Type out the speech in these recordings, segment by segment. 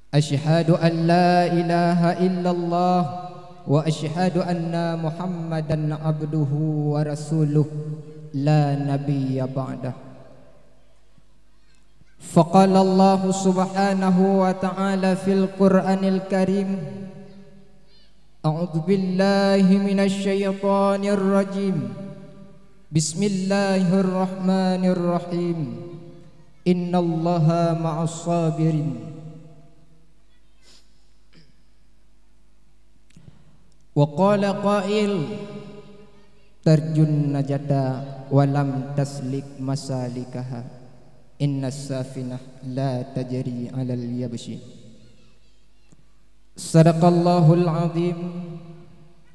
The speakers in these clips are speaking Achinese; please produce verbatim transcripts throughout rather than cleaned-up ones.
Asyhadu an la ilaha illallah wa asyhadu anna Muhammadan abduhu wa rasuluh, la nabiyya ba'dah. Faqala Allahu subhanahu wa ta'ala fil Qur'anil Karim, a'udzu billahi minasy syaithanir rajim. Bismillahirrahmanirrahim. Innallaha ma'as sabirin. Wa qala qail, tarjun najata wa lam taslik masalikaha, innas safinah la tajri 'alal yabsi. Sadaqallahul azim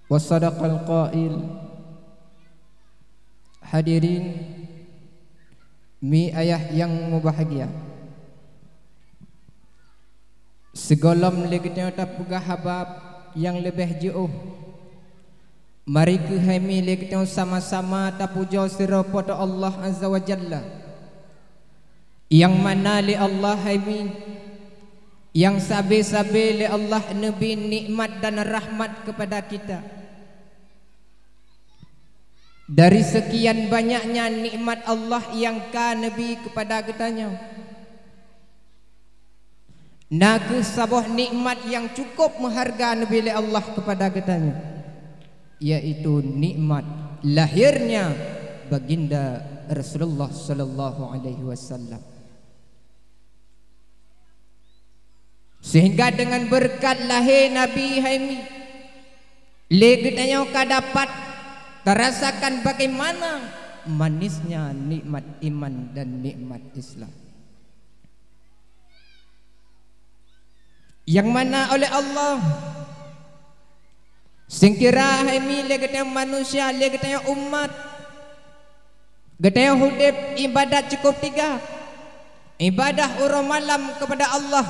wa sadaqal qail. Hadirin, mi ayah nyang mubahgia. Sigohlom lé geutanyoe tapeugah haba nyang leubeh jiôh, mari keuh hai mi lé geutanyoe sama-sama tapujoe sidroe Po teu Allah Azza wa Jalla, nyang mana lé Allah hai mi, nyang sabe-sabe lé Allah neubri nikmat dan rahmat keupada kita. Dari seukian banyaknya nikmat Allah nyang ka neubri keupada geutanyoe, na kheueh saboh nikmat nyang cukup meuharga neubri lé Allah keupada geutanyoe, yaitu nikmat lahirnya Baginda Rasulullah sallallahu alaihi wasallam. Sehingga dengan beureukat lahé Nabi hai mi, lé geutanyoe ka dapat tarasakan bagaimana manisnya nikmat iman dan nikmat Islam. Nyang mana oleh Allah, seukira hai mi lé geutanyoe manusia, lé geutanyoe umat, geutanyoe udeb ibadat cukup tiga, ibadah uroe malam keupada Allah.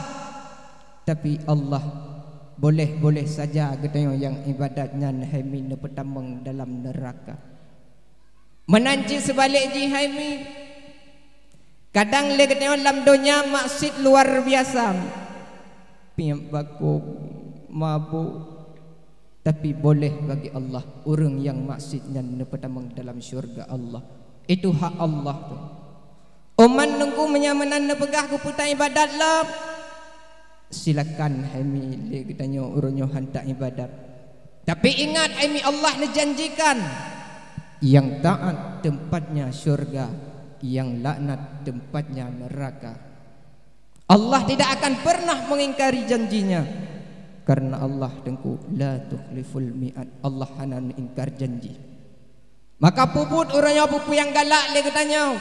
Tapi Allah boleh-boleh saja geutanyoe nyang ibadat nyan hai mi neupeutamong dalam neuraka. Meunan cit seubalek jih hai mi, kadang lé geutanyoe lam donya maksiet luar biasa, piep bakong, mabök, tapi boleh bagi Allah ureuëng nyang maksiet nyan neupeutamong dalam syurga Allah. Itu hak Allah tu. Umat Teungku meunyoe meunan neupeugah geupeue taibadat lom, silakan hai mi lé geutanyoe ureuëng nyoe han taibadat. Tapi ingat hai mi Allah neujanjikan, nyang taat tempatnya syurga, nyang laknat tempatnya neraka. Allah tidak akan pernah mengingkari janjinya, karena Allah Teungku la tukhliful mi'ad, Allah hana neuingkar janji. Maka peubuet ureuëng nyoe peue-peue nyang galak lé geutanyoe.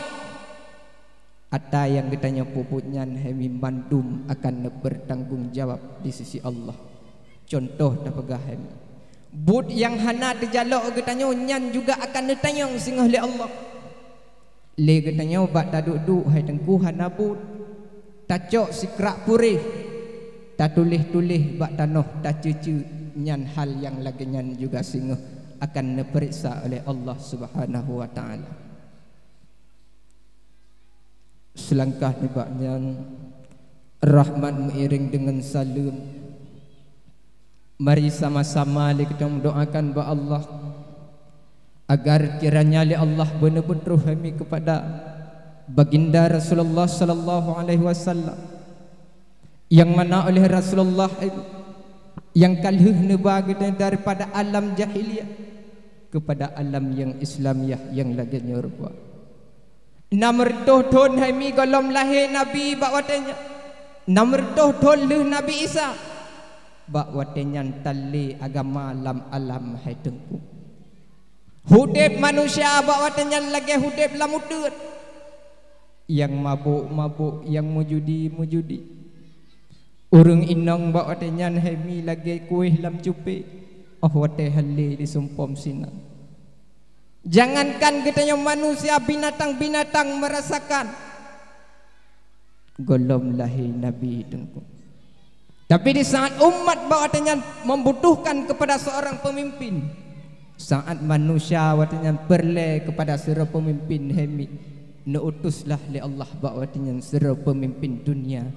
Ata nyang geutanyoe peubuet nyan hai mi mandum akan neupeutanggong jawab di sisi Allah. Cuntoh tapeugah hai mi, buet nyang hana teujalok geutanyoe nyan juga akan neutanyong singoh lé Allah. Lé geutanyoe bak taduek-duek hai Teungku hana buet, tacok sikrak puréh, tatuléh-tuléh bak tanoh, taceucue, nyan hal nyang lagée nyan juga singoh akan neupeuriksa oleh Allah Subhanahu wa Ta'ala. Seulangkah nibak nyan, rahmat meuiréng deungon saleuem. Mari sama-sama lé geutanyoe meudoakan bak Allah, agar kiranya lé Allah beuneubeutroh hai mi keupada Baginda Rasulullah sallallahu alaihi wasallam, nyang mana oleh Rasulullah nyang ka lheueh neuba geutanyoe daripada alam jahiliyah keupada alam nyang Islamiah nyang lagée nyoe rupa. Nam reutôh thon hai mi gohlom lahé Nabi bak watée nyan. Nam reutôh thon lheueh Nabi Isa. Bak watée nyan tan lé agama lam alam hai Teungku. Udeb manusia bak watée nyan lagée udeb lam uteuen. Nyang mabök-mabök, nyang meujudi-meujudi. Ureuëng inong bak watée nyan hai mi lagée kuéh lam cupé, óh watée han lé disumpom sinan. Jangankan geutanyoe manusia, binatang-binatang meurasakan gohlom lahé Nabi Teungku. Tapi di saat umat bak watée nyan membutuhkan kepada seorang pemimpin, saat manusia watée nyan peureulée kepada sidroe pemimpin hai mi, neuutuslah lé Allah bak watée nyan sidroe pemimpin dunia.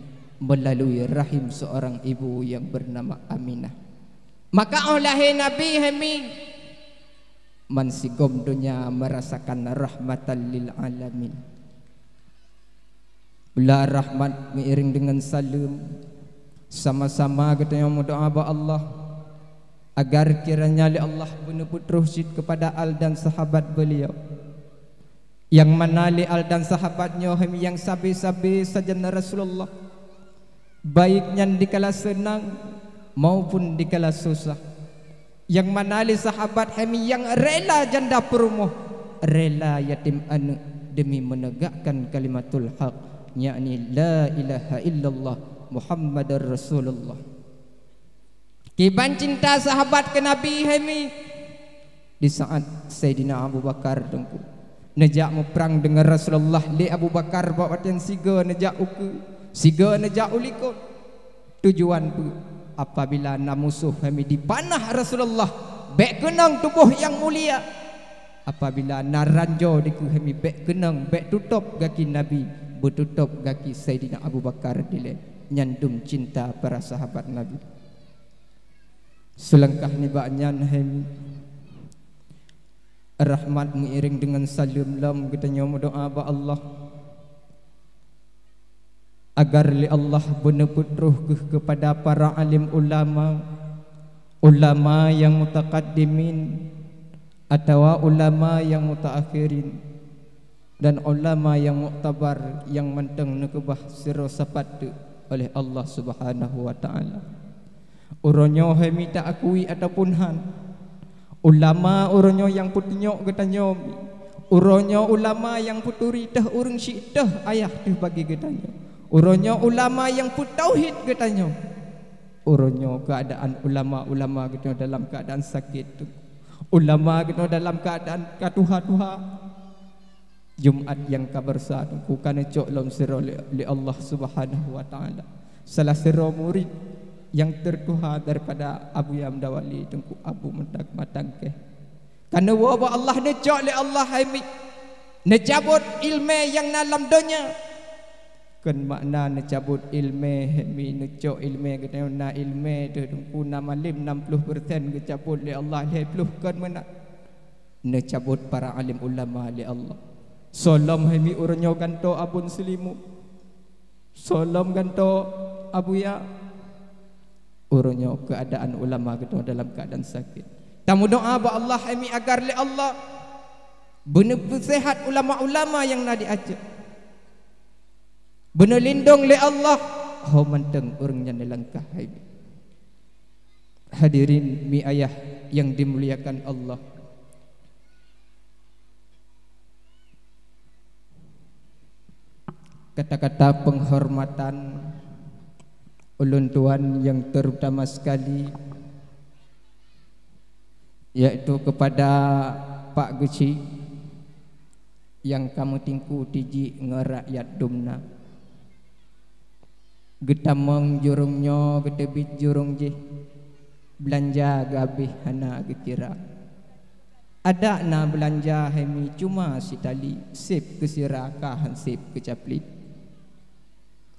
melalui rahim seorang ibu yang bernama Aminah. Maka óh lahé Nabi hai mi, man sigom donya merasakan rahmatan lil alamin. Bela rahmat meuiring dengan saleuem, sama-sama geutanyoe meudoa bak Allah, agar kiranya lé Allah beuneupeutroh cit keupada al dan sahabat beliau. Nyang mana lé al dan sahabat nyoe hai mi nyang sabe-sabe sajan Rasulullah, baik nyan dikala seunang maupun dikala susah. Nyang mana lé sahabat hai mi nyang rela janda peurumoh, rela yatim aneuëk demi menegakkan kalimatul haq, yakni la ilaha illallah Muhammadar Rasulullah. Kiban cinta sahabat keu Nabi hai mi, di saat Saidina Abu Bakar teungku neujak muprang deungon Rasulullah, lé Abu Bakar bak watée sigoe neujak ukeue, sigoe neujak u likot. Tujuan peue? Apabila na musoh hai mi dipanah Rasulullah, bék keunong tuboh nyang mulia. Apabila na ranjo dikeue hai mi, bék keunong, bék tutôb gaki Nabi, beututôb gaki Saidina Abu Bakar dilée. Nyan dum cinta para sahabat Nabi. Seulangkah nibak nyan hai mi, rahmat meuiring deungon saleuem lom geutanyoe meudoa bak Allah, agar lé Allah beuneupeutroh keuh keupada para alim ulama, ulama nyang mutaqaddimin atawa ulama nyang mutaakhirin, dan ulama nyang muktabar nyang mantong neukeubah sidroe sapat teuk oleh Allah Subhanahu wa Ta'ala. Uroe nyoe hai mi taakui ataupun han, ulama uroe nyoe nyang peutunyok geutanyoe mi. Uroe nyoe ulama nyang peuturi teuh ureuëng syiek teuh ayah teuh bagi geutanyoe. Uroe nyoe ulama nyang peutauhid geutanyoe. Uroe nyoe keuadaan ulama-ulama geutanyoe dalam keuadaan sakét teungku. Ulama geutanyoe dalam keuadaan ka tuha-tuha. Jumat nyang ka beursa teungku ka neucok lom sidroe lé, lé Allah Subhanahu wa Ta'ala. Salah sidroe murit nyang teutuha daripada Abuya Mudawali teungku Abu Mata-, Matangkeh. Ka neuwoe bak Allah, neucok lé Allah hai mi, neucabot iéleumé nyang na lam donya. Kon makna neucabot iéleumé hai mi, neucok iéleumé geutanyoe na iéleumé teuh teungku na malém nam ploh persen geucabot lé Allah, lhée ploh kon meunan. Neucabot para alim ulama lé Allah. Soe lom hai mi uroe nyoe gantoe Abon Seulimeum. Soe lom gantoe Abuya. Uroe nyoe keuadaan ulama geutanyoe dalam keuadaan sakét. Tameudoa bak Allah hai mi agar lé Allah beuneupeuséhat ulama-ulama nyang na di Aceh. Beuneulindong lé Allah ho mantong ureuëng nyang neulangkah hai mi. Hadirin mi ayah nyang dimuliakan Allah. Kata-kata penghormatan ulôn tuan yang terutama sekali, yaitu kepada Pak Geuchik nyang ka meutingku tijik ngon rakyat dumna. Geutamong jurông nyoe, geuteubiet jurông jih, beulanja geuhabéh hana geukira. Adak na beulanja hai mi cuma sitali, seb keu sira ka han seb keu caplét.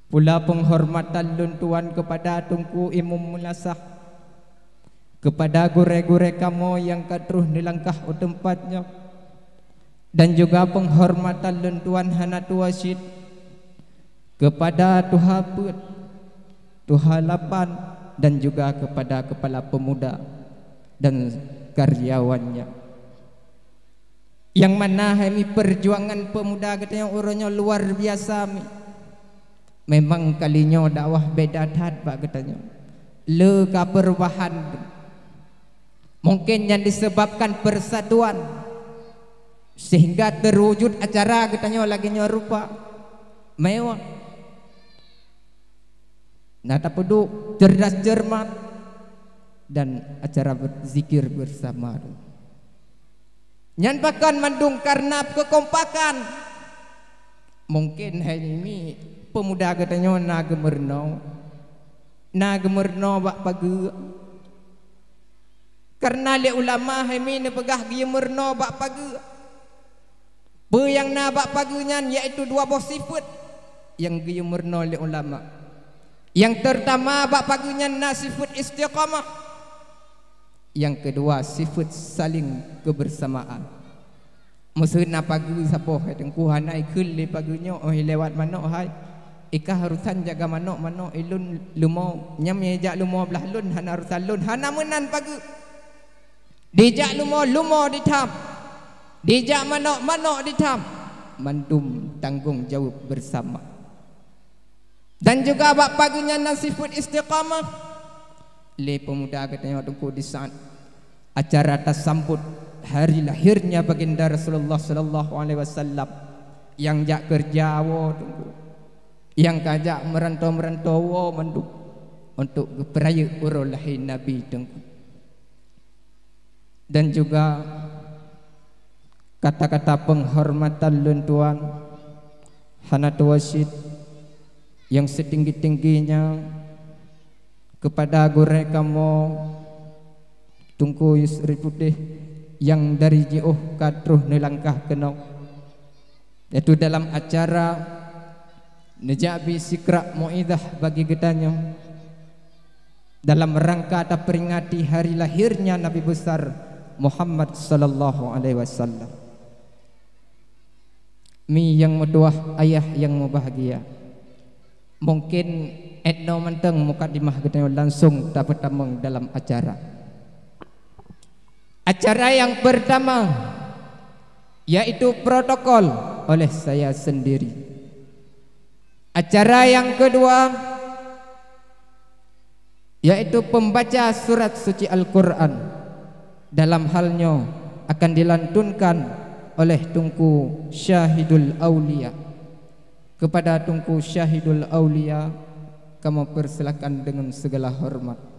Pula penghormatan lôn tuan kepada Teungku Imum Meulasah, kepada gurée-gurée kamoe nyang ka troh neulangkah u teumpat nyoe, dan juga penghormatan lôn tuan hana tuwoe cit kepada Tuha Peuet, Tuha Lapan, dan juga kepada Kepala Pemuda dan karyawannya. Nyang mana hai mi peujuangan pemuda geutanyoe uroe nyoe luar biasa mi. Memang kali nyoe dakwah beda that bak geutanyoe. Le ka perubahan. Mungkin nyan disebabkan persatuan sehingga terwujud acara geutanyoe lagée nyoe rupa mewah. Na tapeuduek cerdas cermat dan acara ber-, zikir bersama. Nyan pakon mandum karena keukompakan. Mungkin hai mi pemuda geutanyoe na geumeurunoe, na geumeurunoe bak pageue. Karena lé ulama hai mi neupeugah geumeurunoe bak pageue. Peue nyang na bak pageue nyan, yaitu dua boh sifeuet nyang geumeurunoe lé ulama. Nyang terutama bak pageue nyan na sifeuet istiqamah. Nyang keudua, sifeuet saling kebersamaan. Meuseu na pageue saboh hai Teungku hana ikheun lé pageue nyoe, oh ilewat manok hai. Ikah urusan jaga manok, manok ilôn lumo, nyang meujak lumo blah lôn hana urusan lôn, hana meunan pageue. Dijak lumo, lumo ditam. Dijak manok, manok ditam. Mandum tanggong jaweueb bersama. Dan juga bak pageue nyan na sifeuet istiqamah. Lé peumuda geutanyoe Teungku di saat acara tasambut hari lahirnya Baginda Rasulullah sallallahu alaihi wasallam, nyang jak keureuja woe Teungku, nyang ka jak meuranto-meuranto woe mandum untuk geupeurayeuk uroe lahé Nabi Teungku. Dan juga kata-kata penghormatan lôn tuan hana teuwoe cit nyang setinggi-tingginya kepada gurée kamoe Teungku Yusri Putéh nyang dari jiôh ka troh neulangkah keunoe, yaitu dalam acara neujak bi sikrak mauidhah bagi geutanyoe dalam rangka taperingati hari lahirnya Nabi besar Muhammad sallallahu alaihi wasallam. Mi nyang meutuwah, ayah nyang mubahgia. Mungkin etno mantong mukadimah geutanyoe langsung tapeutamong dalam acara. Acara yang pertama yaitu protokol oleh saya sendiri. Acara yang kedua yaitu pembaca surat suci Al-Quran. Dalam hal nyoe akan dilantunkan oleh Teungku Syahidul Aulia. Kepada Teungku Syahidul Aulia, kamoe persilakan dengan segala hormat.